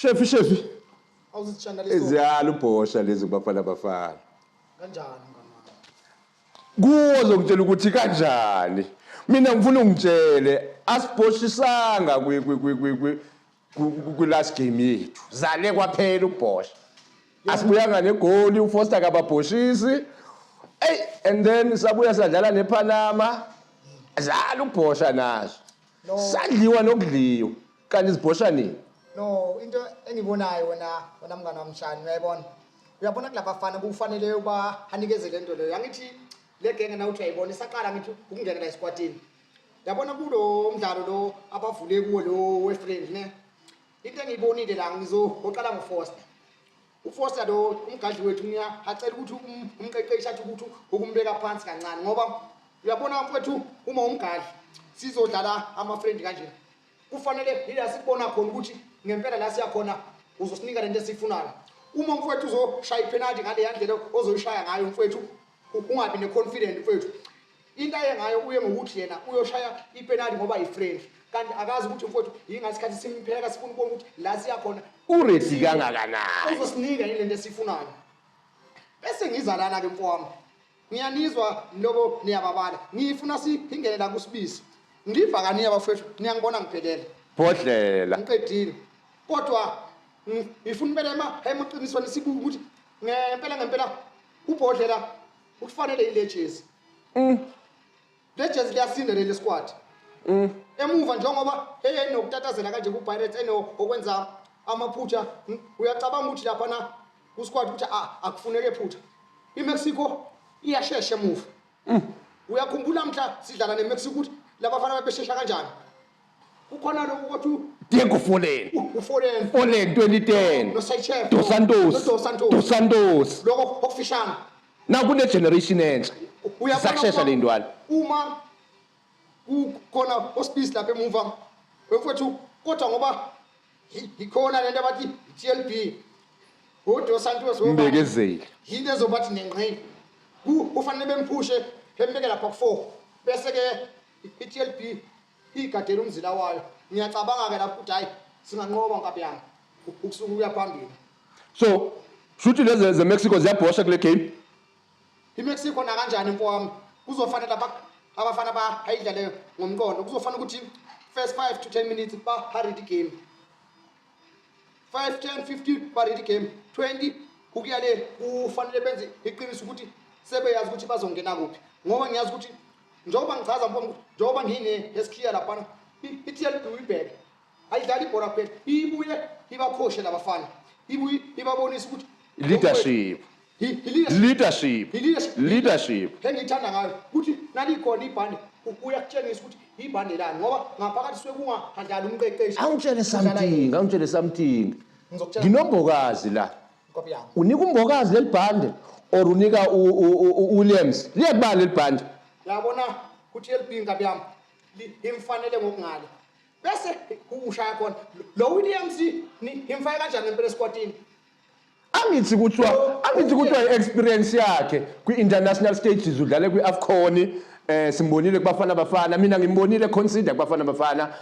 Shefi shefi. Awuzithanda leso. Eziyala ubhosha lezi kubafana bafana. Kanjani mngani wami? Kuwo zokutshela ukuthi kanjani. Mina ngifuna ungitshele asibhoshisanga kwi kwi kwi kwi kwi kwi last game yethu. Zale kwaphela ukubhosha. Asibuyanga negoli uFoster kababhoshisi. Ey and then sabuya sadlala nePanama. Zala ukubhosha nazo. Sadliwa nokudliwa. Kanti zibhosha nini? No, into engibonayo wena wena mngani wami Shani, uyayibona. Uyabona kulabafana kufanele uba anikeze lento leyo. Angithi le genge na uthi uyayibona isaqala ngithi ukungena la esikwatini. Yabona kulo mdlalo lo abavule kuwo lo we friend ne. Into engiyibonile la ngizoqala ngoFoster. UFoster lo umgadli wethu ngiyacela ukuthi umqeqeshi athi ukuthi ukumbeka phansi kancane ngoba uyabona mfowethu uma umgadli sizodlala ama-friend kanje kufanele yila sikubona khona ukuthi ngempela la siyakhona uzosinika lento esiyifunayo. Uma mfowethu uzoshaya iphenalthi ngaleya ndlela ozoyishaya ngayo mfowethu ungabi ne-confident mfowethu. Into aye ngayo uye ngokuthi yena uyoshaya ipenalty ngoba yi-friendly kanti akazi ukuthi mfowethu yingasikhathi simpheka sifuna ukubona ukuthi la siyakhona Uready kangakanani? Uzosinika yini lento esiyifunayo. Bese ngiza lana ke mfowami. Ngiyanizwa niloko niyababala. Ngifuna singene la kuSibisi. Ngibhakaniya bafowethu niyangibona ngiphelele. Bhodlela. Ngiqedile. Kodwa ngifuna impela ema emaqinisweni sibuke ukuthi ngempela ngempela ubhodlela Ukufanele ile jezi. Le jezi liyasinda leli squad. Emuva njengoba enokutatazela kanje ku-Pirates enokwenza amaphutha uyacabanga ukuthi lapha na ku-squad ukuthi akufuneke phutha. IMexico iyashesha emuva. Uyakhumbula mhla sidlala neMexico ukuthi labafana babeshesha kanjani? Kukhona lokhu ukuthi Diego Forlan. uForlan. Forlan 2010. NoSanchez. Dos Santos. Dos Santos. Dos Santos. Lokho okufishane. Na kune generation entsha. Sisakushesha le ntwana. Uma kukhona osibisi lapha emuva wemfowethu kodwa ngoba ikhona lento abathi i-TLB uDos Santos Mbekezeli. Yinto ezobathi nenqe. Kufanele bemphushe bembeke lapha ku-4 bese ke i-TLB igadela umzila wayo. Ngiyacabanga ke lapho ukuthi hayi singanqoba nkabi yami ukusuka ukuya phambili. So shuthi lezi zeMexico ziyabhosha kule game. IMexico nakanjani mfowami kuzofanele abafana bayidlale ngomqondo kuzofanele ukuthi first 5 to 10 minutes ba hurry the game 5 10 15 ba ready game 20 ukuya le kufanele benze iqiniso ukuthi sebeyazi ukuthi bazongena kuphi ngoba ngiyazi ukuthi njengoba ngichaza mfowami njengoba ngine esikhiya laphana i-TLB uyibheke ayidlali ibhola kuphela ibuye ibakhoshe labafana ibuye ibabonise ukuthi leadership leadership leadership engiyithanda ngayo ukuthi nalikhona ibhande uyakutshengisa ukuthi ibhande lani ngoba ngaphakathi suke kungadlali umqeqeshi. Awungitshele something, awungitshele something. Nginombokazi la. Unika umbokazi leli bhande or unika uWilliams? Liyakubala leli bhande. Yabona kuthi leli nkabi yami imfanele ngokungale. Bese ushaya khona lo Williams nimfake kanjani ngempela esikwatini? Angithi kuthiwa i-experience yakhe kwi-international stages udlale kwi-AFCON simbonile kubafana bafana mina ngimbonile consider kubafana bafana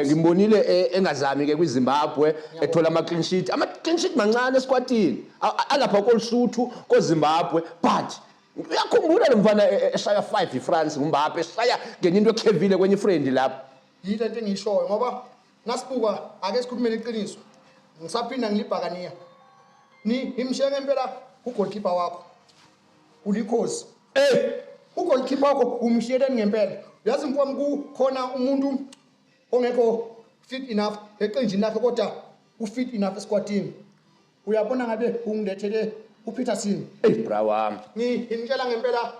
ngimbonile engazami ke kwiZimbabwe ethola ama clean sheet ama clean sheet mancane esikwatini alapha koLesotho koZimbabwe but uyakhumbula lo mfana eshaya 5 iFrance nguMbappe eshaya ngenye into ekhevile kwenye friend lapho. Yile nto engiyishoyo ngoba nasibuka ake sikhulumele iqiniso ngisaphinda ngilibhakaniya ni imshiye ngempela ugoalkeeper wakho ulikhozi ugoalkeeper wakho umshiyeleni ngempela. Uyazi mfowami kukhona umuntu ongekho fit enough eqenjini lakhe kodwa ufit enough esikwatini. Uyabona ngabe ungilethele uPeterson. Ey bra wami. Ngimtshela ngempela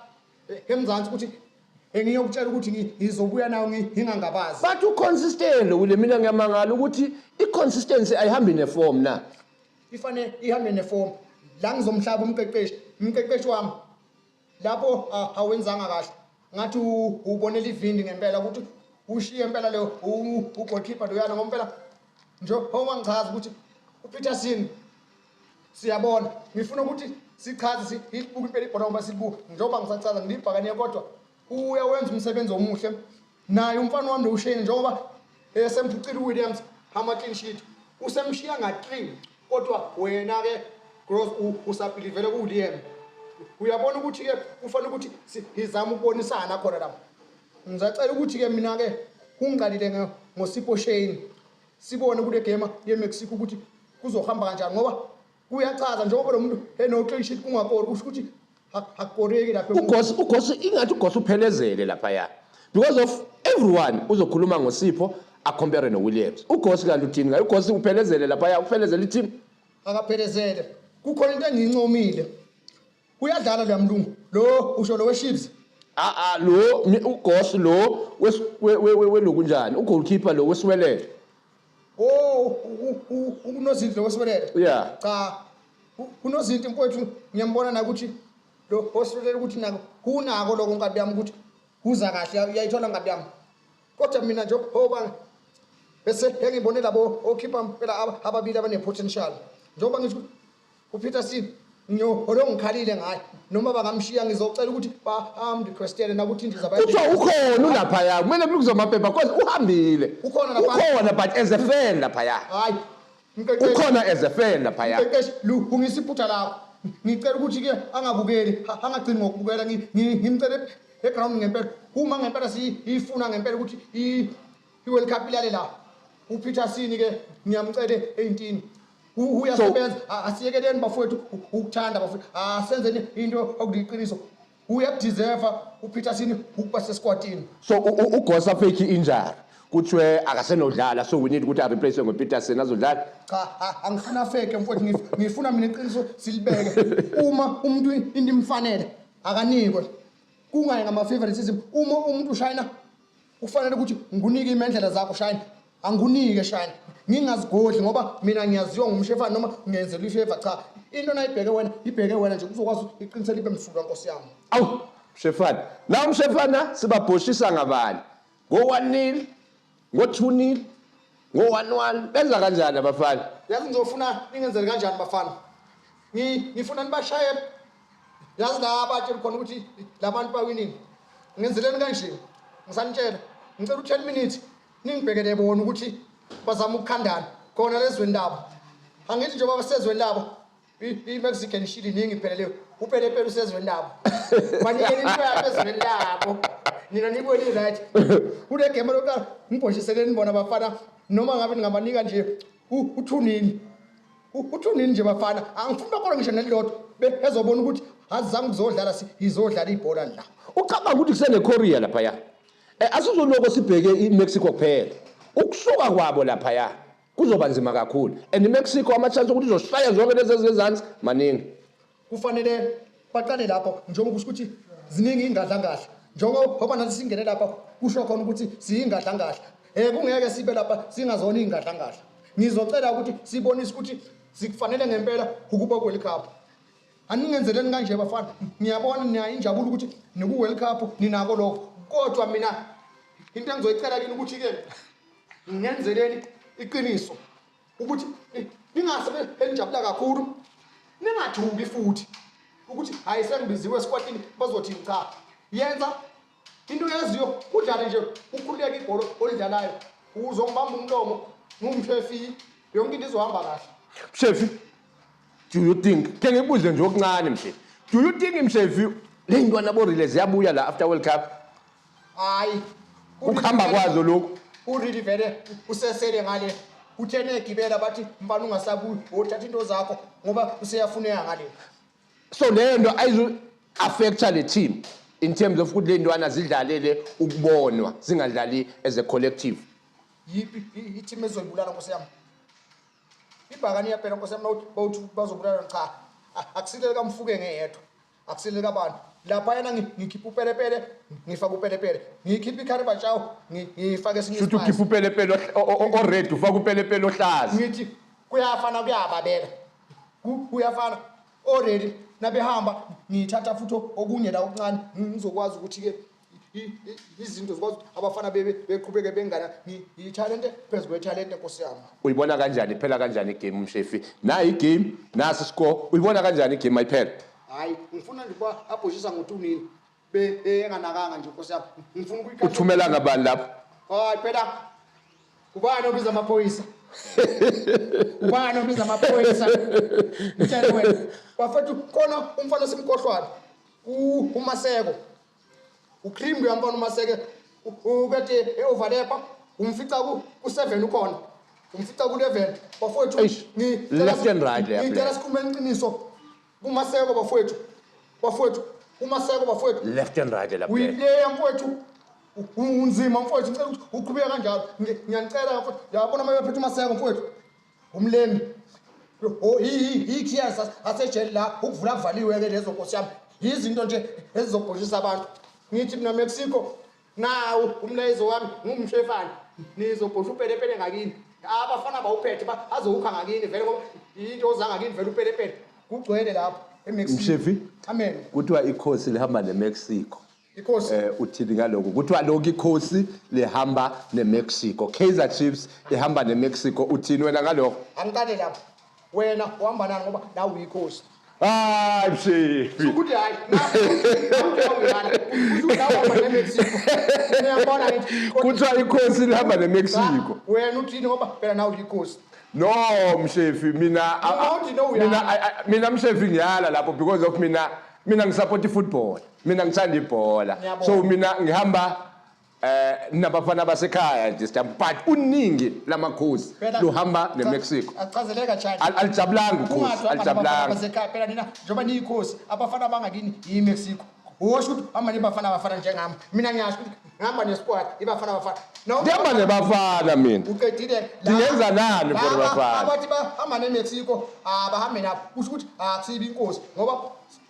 eMzansi ukuthi engiyokutshela ukuthi ngizobuya nayo ngingangabazi. But uconsistent kule mina ngiyamangala ukuthi i-consistency ayihambi neform na. Ifane ihambe neform. La ngizomhlaba umqeqeshi, umqeqeshi wami lapho awenzanga kahle. Ngathi ubonela ivindi ngempela ukuthi ushiye impela leyo ugoalkeeper loyana ngompela nje owangichaza ukuthi uPeterson siyabona ngifuna ukuthi sichaze sibuke impela ibhola ngoba silibuka njengoba ngisachaza ngilibhakane kodwa uyawenza umsebenzi omuhle naye umfana wami lo uShane njengoba esemphucile uWilliams ama clean sheet. Usemshiya nga-3, kodwa wena-ke Gross usabhilivele kuWilliam. Uyabona ukuthi-ke kufanele ukuthi sizame ukubonisana khona lapho. Ngisacela ukuthi-ke mina-ke ungiqalile ngoSipho Shane, sibone kule game yeMexico ukuthi kuzohamba kanjani, ngoba kuyachaza njengoba lo muntu eno-clean sheet kungakori, kusho ukuthi akukoreki lapha. uGoss ingathi uGoss uphelezele laphaya because of everyone uzokhuluma ngoSipho a-compare noWilliams. UGoss kanti uthini ngaye? UGoss uphelezele laphaya, uphelezele i-team. Akaphelezele, kukhona into engiyincomile, uyadlala loya mlungu lo, usho lo we-Chiefs. Ah ah, lo uGoss lo welokunjani, ugoalkeeper lo wesiwelele. Oh, unozinto wesiwelele. Yeah. Cha, unozinto mfowethu, ngiyambona na ukuthi lo osiwelele ukuthi nako kunako lokho, nkabi yami, ukuthi kuza kahle, uyayithola nkabi yami. Kodwa mina nje oba bese engibone labo okhipha phela ababili abane-potential, njengoba ngisho uPeterson lo ngikhalile ngaye, noma bangamshiya ngizocela ukuthi bamrequestele nakuthi indiza. Kuthiwa ukhona ulaphaya, kumele kulungizwe amaphepha cause uhambile. Ukhona lapha? Ukhona, but as a fan laphaya. Hayi, mqeqeshi. Ukhona as a fan laphaya. Mqeqeshi, lungisa iphutha lakho. Ngicela ukuthi-ke angabukeli, angagcini ngokubukela. Ngimcele eground ngempela, uma ngempela siyifuna ngempela ukuthi i-World Cup ilale la, uPeterson-ke ngiyamcela ey'ntini. Uyasebenza. Asiyekeleni bafowethu ukuthanda, bafowethu, asenzeni into okuliqiniso. Uyakudeserva uPeterson ukuba sesquadini. So uGoss fake injury, kuthiwe akasenodlala, so we need ukuthi areplace ngoPeterson azodlala. Cha, angifuna fake mfowethu, ngifuna mina iqiniso silibeke. Uma umuntu into imfanele, akanikwe, kungayi ngama-favoritism. Uma umuntu ushayina, kufanele ukuthi ngikunike imendlela zakho shayina, angikunike shayina, ngingazigodli ngoba mina ngiyaziwa ngumshefana noma ngiyenzelwa ifavor. Cha, into nayibheke wena, ibheke wena nje, kuzokwazi iqinisele libe msulwa, nkosi yami. Awu mshefana, la mshefana sibabhoshisa ngabani? Ngo-1-0, ngo-2-0, ngo-1-1, benza kanjani abafana? Yazi ngizofuna ningenzele kanjani bafana? Ngifuna nibashaye. Yazi la abatshela khona ukuthi labantu bawinini. Ngenzeleni kanje, ngisanitshela, ngicela u-10 minutes ningibhekele bona ukuthi bazama ukukhandana khona lezweni labo. Angithi njengoba basezweni labo, i-Mexican shili iningi phela leyo, upelepele usezweni labo, banikele into yabo ezweni labo, nina nibuye ni-right kule game lokuqala. Ngibhoshiseleni bona bafana, noma ngabe ningabanika nje u-2-0, u-2-0 nje bafana, angifuni bakora ngisho nelilodwa, ezobona ukuthi azange kuzodlala, izodlala ibhola la. Ucabanga ukuthi kuseneKorea laphaya, asizoloko sibheke iMexico kuphela. Ukusuka kwabo laphaya kuzoba nzima kakhulu, and iMexico ama-chance okuthi izoshaya zonke lezi ezingezansi maningi. Kufanele baqale lapho, njengoba kusho ukuthi ziningi iy'ngadlangadla, njengoba nathi singene lapha kusho khona ukuthi siyingadlangadla. Kungeke sibe lapha singazona iy'ngadlangadla. Ngizocela ukuthi sibonise ukuthi sikufanele ngempela ukuba ku-World Cup. Aningenzeleni kanje bafana, ngiyabona niyayo injabulo ukuthi niku-World Cup, ninako lokho, kodwa mina into engizoyicela kini ukuthi-ke ngenzeleni iqiniso ukuthi ningase enijabula kakhulu, ningathuki futhi ukuthi hayi, sengibiziwe esikwatini, bazothi cha. Yenza into yaziyo, udlale nje ukhululeke ibhola olidlalayo, uzongibamba umlomo ngumshefi, yonke into izohamba kahle. Mshefi, do you think, ke ngikubuze nje okuncane mshefi, do you think mshefi le ntwana borile ziyabuya la after World Cup? Hayi. Ukuhamba kwazo lokhu. Urili vele usesele ngale, uthene egibela bathi, "Mfana, ungasabuyi, wothatha into zakho," ngoba useyafuneka ngale. So leyo nto ayizu affecta le team in terms of ukuthi le ntwana zidlalele ukubonwa, zingadlali as a collective? Yiphi i-team ezoyibulala, nkosi yami? Ibhakani iyaphela, nkosi yami, nawuthi bawuthi bazobulala. Cha, akusilele kamfuke ngeyedwa, akusilele kabantu laphayana. Ngikhipha upelepele, ngifake upelepele, ngikhipha ikharibatshawo, ngifake esinye. Shuthi ukhipha upelepele o-red, ufake upelepele ohlaza. Ngithi kuyafana, kuyababela. Kuyafana already. Nabehamba ngiyithatha futhi okunye la okuncane, ngizokwazi ukuthi-ke izinto zikwazi ukuthi abafana beqhubeke bengana yithalente phezu kwethalente, nkosi yami. Uyibona kanjani iphela kanjani igame, umshefi? Nayi igame, nasi score, uyibona kanjani igame ayiphela? Hhayi, ngifuna nje ukuba abhoshisa ngo-2-0 benganakanga nje, nkosi yami, ngifuna ukuyikhahlela. Uthumela ngabani lapho? Hayi phela, ubani obiza amaphoyisa? Ubani obiza amaphoyisa? Ngitshele wena. Bafethu, khona umfana osimkhohlwane. UMaseko. Ucream uyambona uMaseke ukade e-overlapper umfica ku-7 ukhona. Umfica ku-11. Bafowethu, Eish, left and right leya ngicela player. sikhulume iqiniso. KuMaseko bafowethu. Bafowethu, uMaseko bafowethu. Left and right leya player. Uyiplayer mfowethu. Unzima mfowethu, ngicela ukuthi uqhubeke kanjalo. Ngiyanicela mfowethu. Yabona uma bephethe uMaseko mfowethu. Umlemi. Oh, ikhiya asejele la ukuvula kuvaliwe ke lezo, nkosi yami. Izinto nje ezizobhoshisa abantu. Ngithi mina Mexico, nawu umlayezo wami ngumshefana. Nizobhosha upelepele ngakini. Abafana bawuphethe ba azowukha ngakini vele ngoba into ozangakini vele upelepele. Kugcwele lapho eMexico. Mshefi? Amen. Kuthiwa ikhosi lihamba neMexico. Ikhosi. Uthini ngalokho? Kuthiwa lokhu ikhosi lihamba neMexico. Kaizer Chiefs ihamba neMexico. Uthini wena ngalokho? Angiqale lapho. Wena uhamba nani ngoba nawe uyikhosi? Hayi Mshefi. Ukuthi hayi, nawe neMexico. Ngiyabona ngithi Kuthiwa ikhosi lihamba neMexico. Wena uthini ngoba phela nawe uyikhosi? No Mshefi, mina Uthi no uyala. Mina Mshefi ngiyala lapho because of mina ngisupport ifootball. Mina ngithanda ibhola. Ngiyabonga. So mina ngihamba nabafana basekhaya this time, but uningi lamakhosi luhamba neMexico. Achazeleka china. Alijabulanga ukhosi, Kungathi hamba nabafana alijabulanga. basekhaya phela nina njengoba niyikhosi, abafana bangakini yiMexico. Usho ukuthi hamba nibafana bafana njengami. Mina ngiyasho ukuthi ngihamba nesquad ibafana bafana. No. Ngihamba nebafana mina. Uqedile. Ndingenza nani for bafana? Abathi bahamba neMexico abahambe nabo. Kusho ukuthi akusibi inkosi ngoba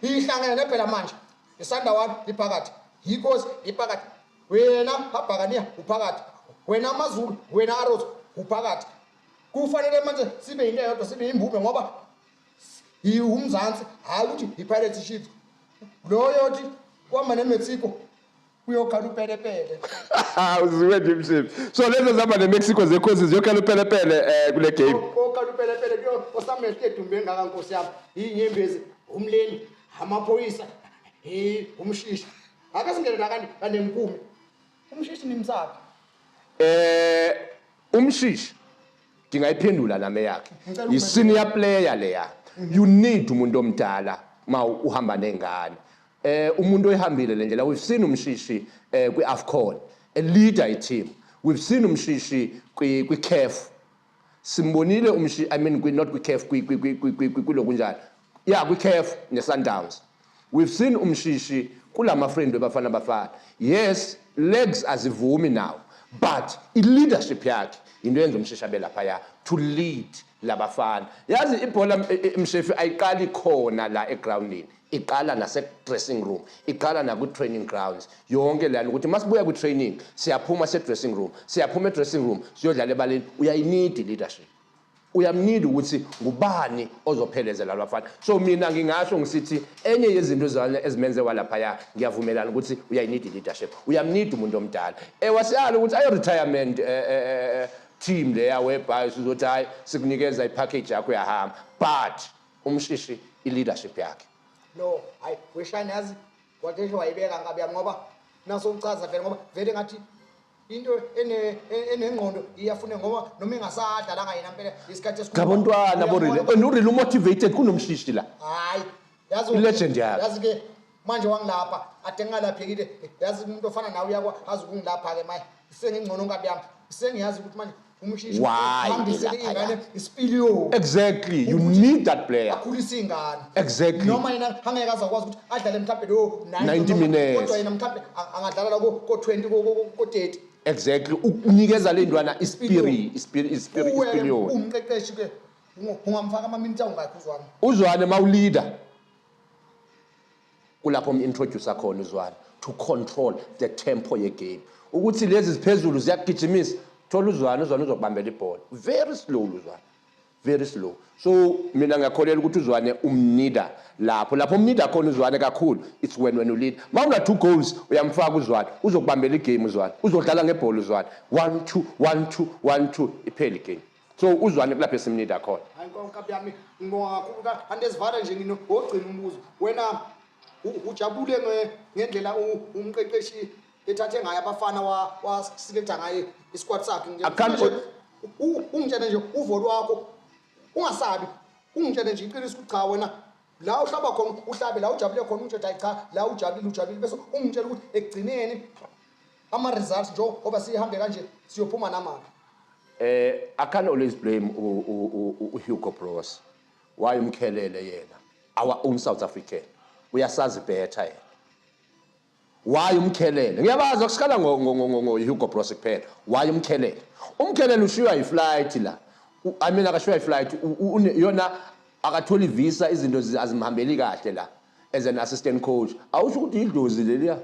ihlangene phela manje. Isandawana iphakathi. Yinkosi iphakathi. Wena Abhakaniya uphakathi. Wena AmaZulu, wena Arrows uphakathi. Kufanele manje sibe into eyodwa, sibe imbumbe ngoba umzansi, hayi ukuthi iPirates, Chiefs. Loyo othi kwamba neMexico uyokhala upelepele. Uziwe nje Mshefi. So lezo zihamba neMexico zekhosi ziyokhala upelepele kule game. Okhala upelepele kuyo osamehle edumbe ngaka, nkosi yami. Inyembezi, umleni, amaphoyisa, umshishi. Ake singene la kanti kanempume. Umshishi nimsaphi? Umshishi ngingayiphendula nami yakhe. Ngicela. I-senior player leya. You need umuntu omdala ma uhamba nengane. Umuntu oyihambile le ndlela, we've seen umshishi kwi-AFCON a leader i-team. We've seen umshishi kwi-CAF. Simbonile umshi, I mean not kwi-CAF, kulokunjani. Yeah, kwi-CAF ne-Sundowns. We've seen umshishi kulama friend webafana bafana. Yes, legs azivumi now, but i-leadership yakhe into yenza umshishi abe laphaya to lead labafana. Yazi ibhola mshefi ayiqali khona la egroundini. Iqala nase dressing room, iqala naku training grounds. Yonke lana ukuthi masibuya ku training, siyaphuma se dressing room, siyaphuma e dressing room, siyodlala ebaleni, uyayineed leadership. Uyamnida ukuthi ngubani ozophelezela labafana. So mina ngingasho ngisithi enye yezinto ezimenze walaphaya, ngiyavumelana ukuthi uyayineed leadership, uyamnida umuntu omdala. Ewasiyalo ukuthi ayo retirement team leya whereby sizothi hayi, sikunikeza ipackage yakho, uyahamba, but umshishi i-leadership yakhe. No, hayi weshani, yazi wathi wayibeka nkabi yami ngoba naso uchaza vele ngoba vele ngathi into enengqondo iyafuna ngoba noma engasadlalanga yena mpela isikhathi esikhulu. Ngabontwana boRele, and uRele umotivated kunomshishi la. Hayi, yazi I-legend yakhe. Yazi ke manje wangilapha ade ngingalaphekile, yazi umuntu ofana nawe uyakwa azi ukungilapha ke manje sengingcono nkabi yami, sengiyazi ukuthi manje umshishi Why uhambisele elaphaya? Iy'ngane isipiliyoni. Exactly, you Ukuthi need that player. Akhulise iy'ngane. Exactly. Noma yena angeke aze akwazi ukuthi adlale mhlawumbe lo 90 minutes. kodwa yena mhlawumbe angadlala la ko-20, ko-30. Exactly, ukunikeza le ntwana ispirit, ispirit, ispirit, Uwe isipiliyoni. Umqeqeshi ke ungamfaka amaminitsi awungakhi uzwane? Uzwane mawuleader kulapho umintroduce khona uzwane to control the tempo yegame, ukuthi lezi ziphezulu ziyakugijimisa, thola uzwane, uzwane uzokubambela ibhola very slow, uzwane very slow. So mina ngiyakholelwa ukuthi uzwane umnida lapho umnida khona uzwane kakhulu. It's when you lead, ma una two goals, uyamfaka uzwane, uzokubambela igame, uzwane uzodlala ngebhola, uzwane 1 2 1 2 1 2, iphele igame. So uzwane kulapho esimnida khona. Hayi nkonkabi yami, ngibonga kakhulu andezivale nje ngino wogcina umbuzo. Wena ujabule ngendlela umqeqeshi ethathe ngayo abafana waselecta ngayo isquad sakhe? I can't Nje Ungitshele nje uvo lwakho, ungasabi, ungitshele nje iqiniso ukuthi cha, wena la uhlaba khona uhlabe, la ujabule khona ungitshele hayi cha, la ujabulile ujabulile, bese ungitshela ukuthi ekugcineni ama-results njengoba sihambe kanje siyophuma namaphi. I can't always blame uHugo Broos. Why uMkhelele yena? Our own South African. Uyasazi better yena. Why uMkhelele? Ngiyabazi akusikhala ngo Hugo Broos kuphela. Why uMkhelele? UMkhelele ushiywa iflight la. I mean, akashiywa iflight, yona akatholi visa, izinto azimhambeli kahle la as an assistant coach. Awusho ukuthi idlozi leliya.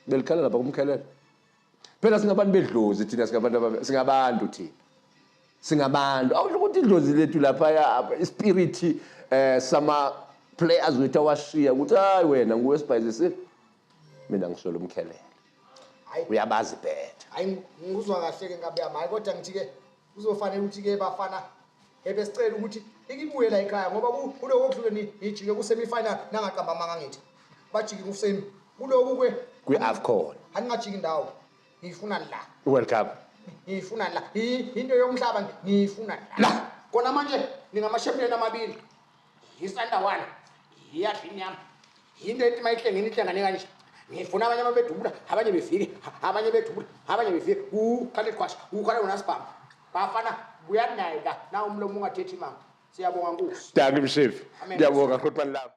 Belikhala lapha kuMkhelele. Phela singabantu bedlozi thina, singabantu singabantu thina. Singabantu. Awusho ukuthi idlozi lethu lapha, ispirit sama players wethu awashiya ukuthi hayi, wena nguwe sibhayizisile. Mina ngisola uMkhelele. Hayi. Uyabazi better. Hayi, ngikuzwa kahle-ke nkabi yami. Hayi, kodwa ngithi-ke kuzofanele ukuthi-ke bafana ebesicela ukuthi ikibuye la ekhaya, ngoba kuloko okudlule nijike ku-semi-final, nangaqamba amanga ngithi bajike ku-semi kuloku kwe Kwi-AFCON. Aningajiki indawo, ngiyifuna la. World Cup. Ngiyifuna la. Into yomhlaba ngiyifuna la. La. Kona manje ningamashempiyoni amabili, isandawana iyadla inyama, into ethi mayihlengene ihlengane kanje. Ngifuna abanye ababedubula, abanye befike, abanye bedubula, abanye befike, kukhale qhwasha, kukhale wona sibhamu. Bafana, buyani nayo la na umlomo ungathethi manga. Siyabonga, Nkosi. Dankie, Mshifu. Amen. Ngiyabonga, Grootman lami.